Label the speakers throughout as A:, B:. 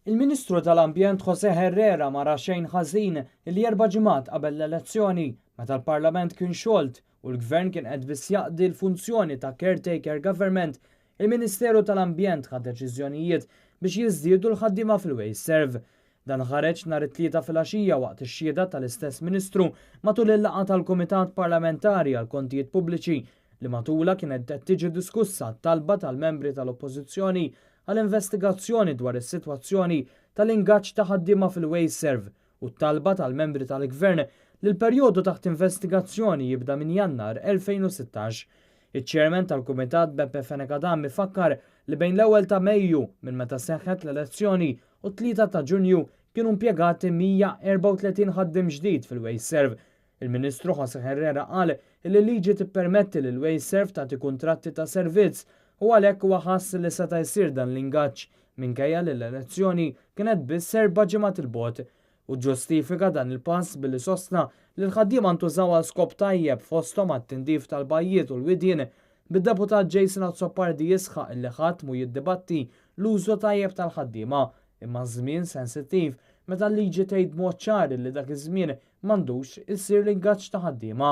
A: Il-Ministru tal-Ambjent José Herrera ma ra xejn ħażin li erba' ġimgħat qabel l-elezzjoni, meta l-Parlament kien xolt u l-Gvern kien qed biss jaqdi l-funzjoni ta' caretaker government, il-Ministeru tal-Ambjent ħa deċiżjonijiet biex jiżdiedu l-ħaddiema fil-WasteServ. Dan ħareġ nhar it-Tlieta filgħaxija waqt ix-xhieda tal-istess Ministru matul il-laqgħa tal-Kumitat Parlamentari għall-Kontijiet Pubbliċi li matulha kienet qed tiġi diskussa t-talba tal-membri tal-Oppożizzjoni għal investigazzjoni dwar is-sitwazzjoni tal-ingaġġ ta' ħaddiema fil-WasteServ u t-talba tal-membri tal-Gvern li l-perjodu taħt investigazzjoni jibda minn Jannar 2016. Iċ-Chairman tal-Kumitat Beppe Fenech Adami fakkar li bejn l-ewwel ta' Mejju minn meta seħħet l-elezzjoni u t-3 ta' Ġunju kienu impjegati 134 ħaddiem ġdid fil-WasteServ. Il-Ministru José Herrera qal li l-liġi tippermetti li l-WasteServ tagħti kuntratti ta' servizz u għalhekk huwa ħass li seta' jsir dan l-ingaġġ minkejja li l-elezzjoni kienet biss erba' ġimgħat 'il bogħod. U ġustifika dan il-pass billi sostna li l-ħaddiema ntużaw għal skop tajjeb fosthom għat-tindif tal-bajjiet u l-widien, bid-deputat Jason Azzopardi jisħaq li ħadd mhu jiddibatti l-użu tajjeb tal-ħaddiema imma żmien sensittiv meta l-liġi tgħid b'mod ċar li dak iż-żmien m'għandux isir l-ingaġġ ta' ħaddiema.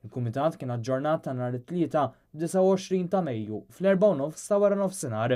A: Il-Kumitat kien aġġornat ta' nhar it-Tlieta 29 ta' Mejju fl-4:30 ta' wara nofsinhar.